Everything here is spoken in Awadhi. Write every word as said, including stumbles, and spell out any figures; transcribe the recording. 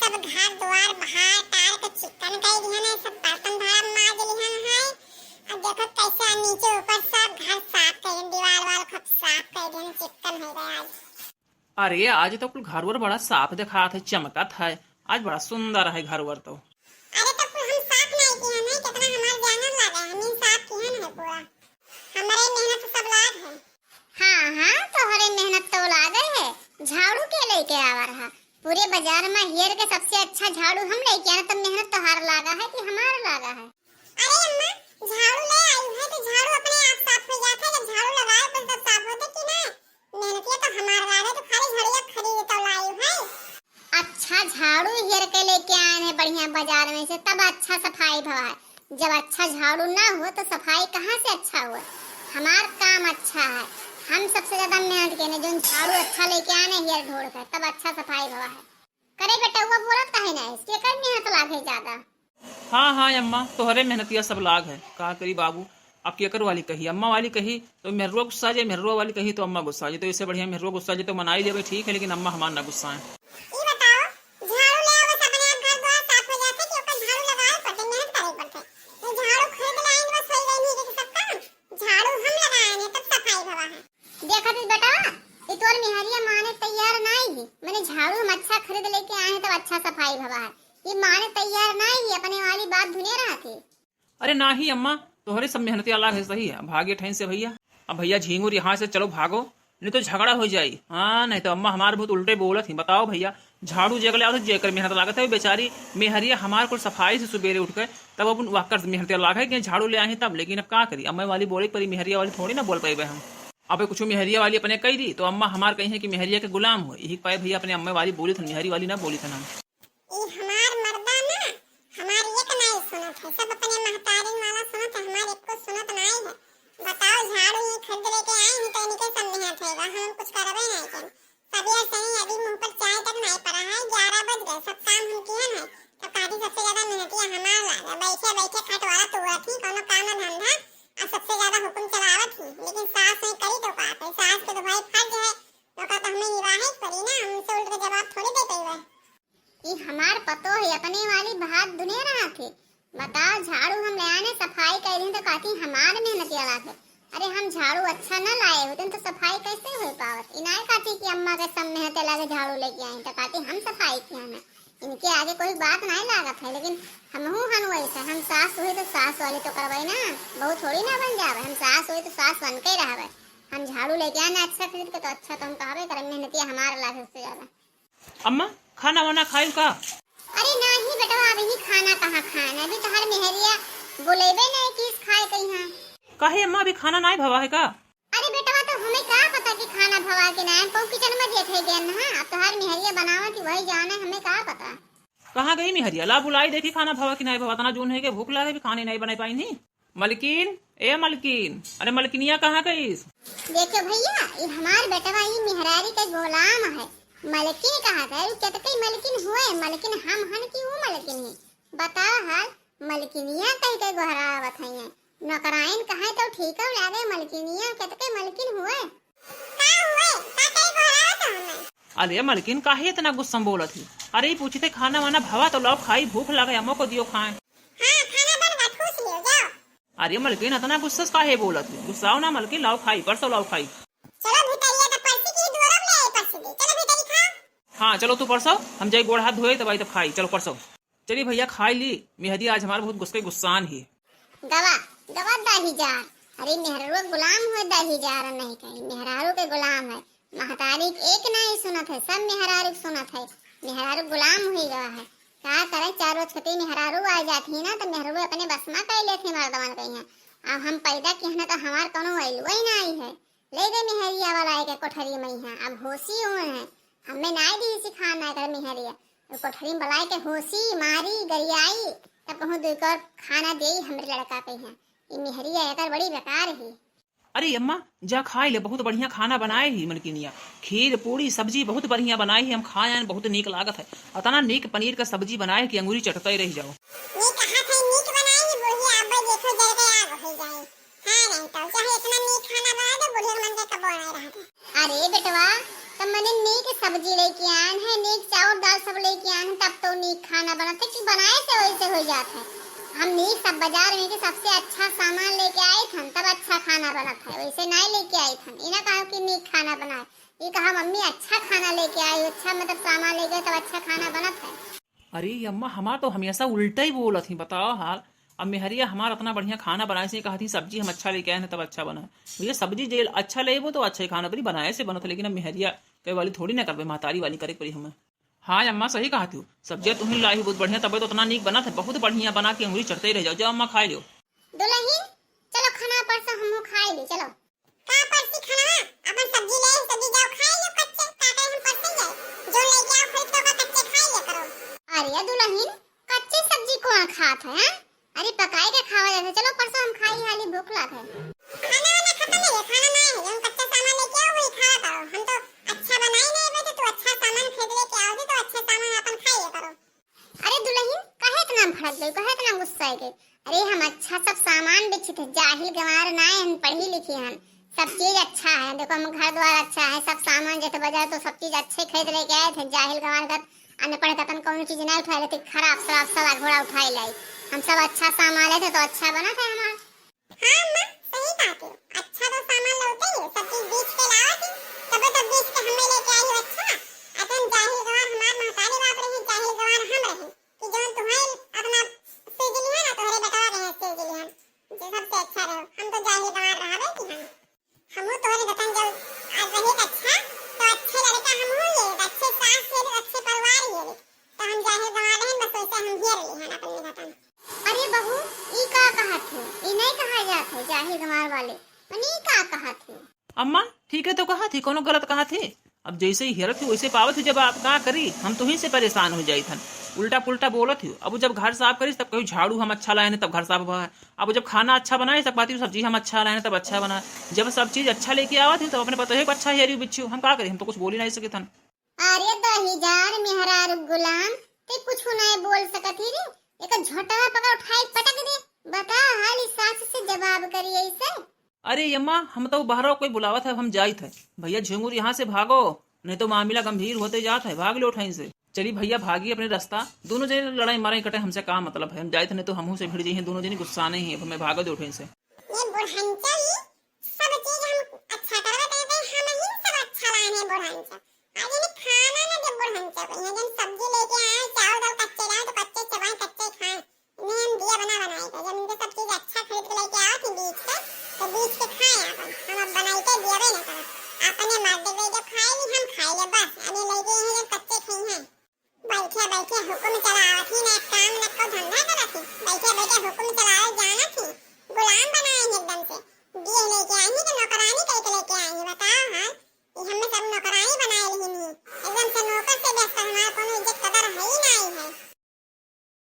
सब घर दुआर बहार टार के चिक्कन कइ दिहन है, सब बर्तन भाड़ा माज लिहन है। अब देखो कैसे नीचे ऊपर सब घर साफ कइ दिहन, दीवार वाल सब साफ कइ दिहन, चिक्कन होइ गया आज। अरे, आज तो कुल घर वर बड़ा साफ देखात है, चमकत है। आज बड़ा सुंदर है घर वर तो। अरे, तो कुल हम साफ नहीं किहन है, कितना हमार जानल लागे, हम ही साफ किहन है पूरा। हमरे मेहनत सब लाग है। हाँ, हाँ, तोहरे मेहनत तो लागे है। झाड़ू के लेके आवा रहा? पूरे बाजार में हेर के सबसे अच्छा झाड़ू हम लेके आए, तब मेहनत तोहार लागा है कि हमार लागा है? अरे अम्मा, झाड़ू ले आई है तो झाड़ू अपने आप साफ हो जाता है, जब झाड़ू लगाए पर सब साफ होते कि ना? मेहनतिया तो हमार लागे, तो खाली झड़िया खरीद तो लाई है। अच्छा झाड़ू हेर के लेके आए हैं बढ़िया बाजार में से, तब अच्छा सफाई भवा है। जब अच्छा झाड़ू ना हो तो सफाई कहाँ से अच्छा हो? हमार काम अच्छा है, हम सबसे ज्यादा मेहनत केने, जोन झाड़ू अच्छा लेके आने हेर ढोड़ के, तब अच्छा सफाई भवा है। करे बेटउआ, बोलत काहे ना है? केकर मेहनत लागे ज्यादा? हाँ, हाँ, अम्मा, तोहरे मेहनतिया सब लाग है। का करी बाबू, अब केकर वाली कही, अम्मा वाली कही तो मेहरुआ गुस्सा जाए, मेहरुआ वाली कही तो अम्मा गुस्सा जाए। तो इससे बढ़िया मेहरुआ गुस्सा जाए तो मनाई लेवे, ठीक है, लेकिन अम्मा हमार ना गुस्साए। ई बताओ, झाड़ू ले आवस अपने आप घर द्वार साफ हो जाते कि ओकर झाड़ू लगावे पड़ते, मेहनत करे पड़ते? तो झाड़ू खरीद लाइन बस हो गई नहीं कि सब काम, झाड़ू हम लगाए हैं तब सफाई भवा है। देखा तो बेटा, ई तोर मेहरिया माने तैयार नाई है। मैंने झाड़ू हम अच्छा खरीद लेके आए हैं तब अच्छा सफाई भवा है। ई माने तैयार नाई है, अपने वाली बात धुने रहा थे। अरे नाही अम्मा, तोहरे सब मेहनतिया लाग है सही है, भागे ठैन से भैया। अब भैया झींगुर यहाँ से चलो भागो, नहीं तो झगड़ा हो जाई। हाँ, नहीं तो अम्मा हमार बहुत उल्टे बोलत ही। बताओ भैया, झाड़ू जेकर ले आवत है, जेकर मेहनत लागत है, बेचारी मेहरिया हमार कुल सफाई से सुबेरे उठ के तब अपन वाकर मेहनतिया लाग है कि झाड़ू ले आई तब। लेकिन अब का करी, अम्मा वाली बोले परी, मेहरिया वाली थोड़ी ना बोल पाइबे हम। अब कुछ मेहरिया वाली अपने कही दी तो अम्मा हमार कही है कि मेहरिया के गुलाम हो, यही पाए भैया अपने अम्मा वाली बोली थन, मेहरी वाली ना बोली थन हम। ई हमार मर्दा ना, हमार एक नाई सुनत है, सब अपने महतारिन वाला सुनत है, हमार एको सुनत नाई है। बताओ, झाड़ू ये खरीद लेके आई हूँ तो इनके सब मेहनत है, हम कुछ करबे नहीं करें। सवेर से ही अभी मुंह पर चाय तक नहीं पड़ा है, ग्यारह बज गए, सब काम हम किए हैं। तो काफी सबसे ज्यादा मेहनतिया हमार लागे, बैठे बैठे खट वाला तुरत ही कोनो काम धंधा, और सबसे ज्यादा हुक्म चलावत ही। लेकिन सास है करी तो का करे, सास के तो भाई फर्ज है, तो का तो हमें निभाए ही पड़ी ना, उनसे उल्ट के जवाब थोड़ी दे पाइबे। ई हमार पतो है, अपने वाली भात दुनिया रहा थे। बताओ, झाड़ू हम ले आने, सफाई कर दी तो कहती हमार मेहनतिया लागे। अरे, हम झाड़ू अच्छा न लाए होते तो सफाई कैसे हो पावत? इनाय कहती कि अम्मा के सब मेहनत लागे झाड़ू लेके आई तो कहती हम सफाई किया ना। इनके आगे कोई बात नहीं लागत है, लेकिन हमहू हन वैसे, हम सास हुई तो सास वाली तो करवाई ना, बहू थोड़ी ना बन जावे। हम सास हुई तो सास बन के ही रहवे। हम झाड़ू लेके आए ना अच्छा खरीद के तो अच्छा तो हम कहबे करे, मेहनतिया हमार लागे सबसे ज्यादा। अम्मा, खाना वाना खाइल का? अरे नाही बेटवा, अभी खाना कहाँ खाए ना, अभी तोहार मेहरिया बोलेबे नहीं किस खाए कहीं। काहे अम्मा, अभी खाना नाई भवा है का? अरे बेटवा, तो हमें का पता कि खाना भवा के नाई, हम कहूँ किचन में जेठे गए ना, अब तोहार मेहरिया बनावा कि वही जाने, हमें का पता। कहाँ गई मेहरिया? ला बुलाई देखी खाना भवा कि नाई भवा, तना जोन है के भूख लागे, अभी खाने नाई बनाई पाई नहीं। मलकिन, ए मलकिन, अरे मलकिनिया कहाँ गईस? देखो भैया, ई हमार बेटवा ई मेहरारी के गुलाम है। मलकिन कहा था, उ केतके मलकिन हुए, मलकिन हम हन कि उ मलकिन है? बताओ हाल, मलकिनिया कह के गोहरावत है। नौकराइन कहे तो ठीक लागे, मलकिनिया केतके मलकिन हुए। का हुए? का कहे गोहरावत हो हमें? अरे मलकिन, काहे इतना गुस्सा में बोलत ही? अरे ई पूछी थे खाना वाना भवा तो लाओ खाई, भूख लगे, अम्मो को दियो खाए। हाँ, खाना बन गया, ठूस लियो, जाओ। अरे मलकिन, इतना गुस्सा से काहे बोलत हो? गुस्साओ ना मलकिन, लाओ खाई, परसो लाओ खाई। चलो भीतरिया तो परसी की दुआरा में ले आई परसी दे। चलो भीतरी खाओ। हाँ, चलो तू परसो, हम जाई गोड़ हाथ धोए, तब आई तब खाई। चलो परसो। चली भैया, खाई ली। मेहदी आज हमार बहुत गुस्से गुस्सान ही। गवा, गवा दाही जार। अरे मेहरारू गुलाम हो दाही जार नहीं कहीं, मेहरारू के गुलाम है। महतारी के एक नाई सुनत है, सब मेहरारू के सुनत है। मेहरारू गुलाम हुई गवा है। का करे, चार रोज कती मेहरारू आ जात ही ना, तो मेहरारू अपने बस में कई लेत ही मर्दवन कहीं। अब हम पैदा किए हैं तो हमार कोनो value ही नाई है। ले गए मेहरिया वाला एक कोठरी में है, अब होशी हुए हैं। हमें नाई दी सिखाना कर मेहरिया। कोठरी में बुलाए के होशी, मारी, गरियाई, तब कहूँ दुई कौर खाना देई हमरे लड़का कहीं। ई मेहरिया एकर बड़ी बेकार ही। अरे अम्मा, जा खाई ले, बहुत बढ़िया खाना बनाए ही मलकिनिया। खीर, पूड़ी, सब्जी बहुत बढ़िया बनाए ही, हम खाए आए, बहुत नीक लागत है। अतना नीक पनीर का सब्जी बनाए कि अंगूरी चटते रह जाओ। ये कहा थे नीक बनाए ही बूढ़ी, अब देखो जल के आग हो जाए। हाँ नहीं तो चाहे इतना नीक खाना बनाए दो, बूढ़ी मन के कबो नहीं रहते। अरे बेटवा, तो मने नीक सब्जी लेके आन है, नीक चाउर दाल सब लेके आन है, तब तो नीक खाना बनत है कि बनाए से वैसे हो जात है। हम नीक सब बाजार में के सबसे अच्छा सामान लेके आइत हन, तब अच्छा खाना बनत है, वैसे नाहीं लेके आइत हन। ई ना कहो कि नीक खाना बनाए, ई कहा मम्मी अच्छा खाना लेके आई, अच्छा मतलब सामान लेके आई, तब अच्छा खाना बनत है। अरे अम्मा, हमार तो हमेशा उल्टा ही बोलत ही, बताओ हाल। अब मेहरिया हमार इतना बढ़िया खाना बनाए से कहत ही सब्जी हम अच्छा लेके आए हैं तब अच्छा बना। भैया सब्जी जे अच्छा लेबो तो अच्छा ही खाना बनी, बनाए से बनत है, लेकिन अब मेहरिया कहे वाली थोड़ी ना करबे, महतारी वाली करे के पड़ी हमें। हाँ अम्मा, सही कहत हो, सब्जिया तुहिन लाई हो बहुत बढ़िया, तबे तो इतना नीक बनत है, बहुत बढ़िया बना के अंगुरी चटते रह जाओ। जाओ अम्मा खाए लो। दुलहिन, चलो खाना परसो हमहू खाए ली, चलो। का परसी खाना? अपन सब्जी ले, सब्जी जाओ खाए लो कच्चे, का करे हम परसे जाए? जो लेके आओ खरीद के ओका कच्चे खाए ले करो। अरे दुलहिन, कच्चे सब्जी कौन खात है, हैं? अरे पकाए के खावा जात है, चलो परसों हम खाई हाली, भूख लाग है। खाना वाना खत्म है, खाना ना है, हम कच्चा सामान लेके आओ वही खावा करो। हम तो अच्छा बनाए नहीं बे, तो तू अच्छा सामान खरीद लेके आओ तो अच्छा सामान अपन खाए ले करो। अरे दुलहिन, काहे इतना भड़क गई, काहे इतना गुस्सा है गई? अरे हम अच्छा सब सामान बेचित है, जाहिल गंवार ना है, हम पढ़ी लिखी हन, सब चीज अच्छा है। देखो हम घर द्वार अच्छा है, सब सामान जैसे बाजार तो सब चीज अच्छे खरीद लेके आए थे। जाहिल गंवार का अनपढ़ कतन कौनो चीज ना उठाए लेते, खराब शराब सड़ा घोड़ा उठाए लाई। हम सब अच्छा सामान लेते तो अच्छा बनत है हमार। हाँ अम्मा, सही बात है। अच्छा तो सामान लौटे ही, सब चीज बेच के लावत ही, तबे तो बेच के हमें लेके आई हो अच्छा। अतन जाहिल गंवार हमार महतारी बाप रहे, जाहिल गंवार हम रहे कि जौन तुम्हें अपना सीज लिया ना, तोहरे बेटवा रहे सीज लिया, जो सबसे अच्छा रहो। हम तो जाहिल गंवार रहा बे कि हम, हमहू तोहरे गतन जब आज रहे अच्छा, तो अच्छे लड़का हमहू ये, अच्छे सास ये, अच्छे परिवार ये, तो हम जाहिल गंवार रहे, बस वैसे हम घेर लिए हैं अपने गतन। अरे बहू, ई का कहत हो? ई नहीं कहा जात है जाहिल गंवार वाले, मने ई का कहत हो? अम्मा, ठीक है तो कहत ही, कौनो गलत कहत ही? अब जैसे ही हेरत ही वैसे पावत ही, जब आप का करी, हम तुहीं से परेशान हो जाइत हन, उल्टा पुल्टा बोलत ही। अब जब घर साफ करी तब कही झाड़ू हम अच्छा लाए हैं तब घर साफ हुआ है, अब जब खाना अच्छा बनाए तब कहती सब्जी हम अच्छा लाए हैं तब अच्छा बना। जब सब चीज अच्छा लेके आवत ही तब अपने पतोहे को अच्छा हेरी बिच्छू, हम का करी, हम तो कुछ बोली नहीं सकित हन। अरे दहिजार मेहरारू गुलाम, ते कुछ नहीं बोल सकत ही रे, एक झोटवा पकड़ उठाई पटक दे। बता हाली सास से जवाब करी ऐसे। अरे यम्मा, हम तो बहरा कोई बुलावत है, हम जाइत है। भैया झिंगुर यहाँ से भागो, नहीं तो मामला गंभीर होते जात है, भाग लो ठैन से। चली भैया भागी अपने रास्ता, दोनों जने लड़ाई मारे कटे, हमसे का मतलब है, हम जाइत है, नहीं तो हमहू से भिड़ जइहैं दोनों जने, गुस्सा नहीं है, अब हमें भागो दो ठैन से। ये बुढ़ंचा ही सब चीज हम अच्छा करवा देते, हम ही सब अच्छा लाए हैं बुढ़ंचा। आज इन्हें खाना ना दे बुढ़ंचा को, यहाँ जन सब्जी लेके आए, चावल दाल कच्चे लाए तो कच्चे चबाए, कच्चे खाए। इन्हें हम दिया बना बनाए के, जब इनके सब चीज अच्छा खरीद के लेके आओ थे बीज के, तो बीज के खाए अपन। हम अब बनाई के दिया ना करब। अपने मर्द के जो खाए ली हम खाए ले बस, अने लेके यहाँ जब कच्चे खाई हैं। बैठे बैठे हुकुम चलावत ही, ना काम ना को धंधा करत ही। बैठे बैठे हुकुम चलावे जानत ही। गुलाम बनाए ही एकदम से। दिए लेके आई ही तो नौकरानी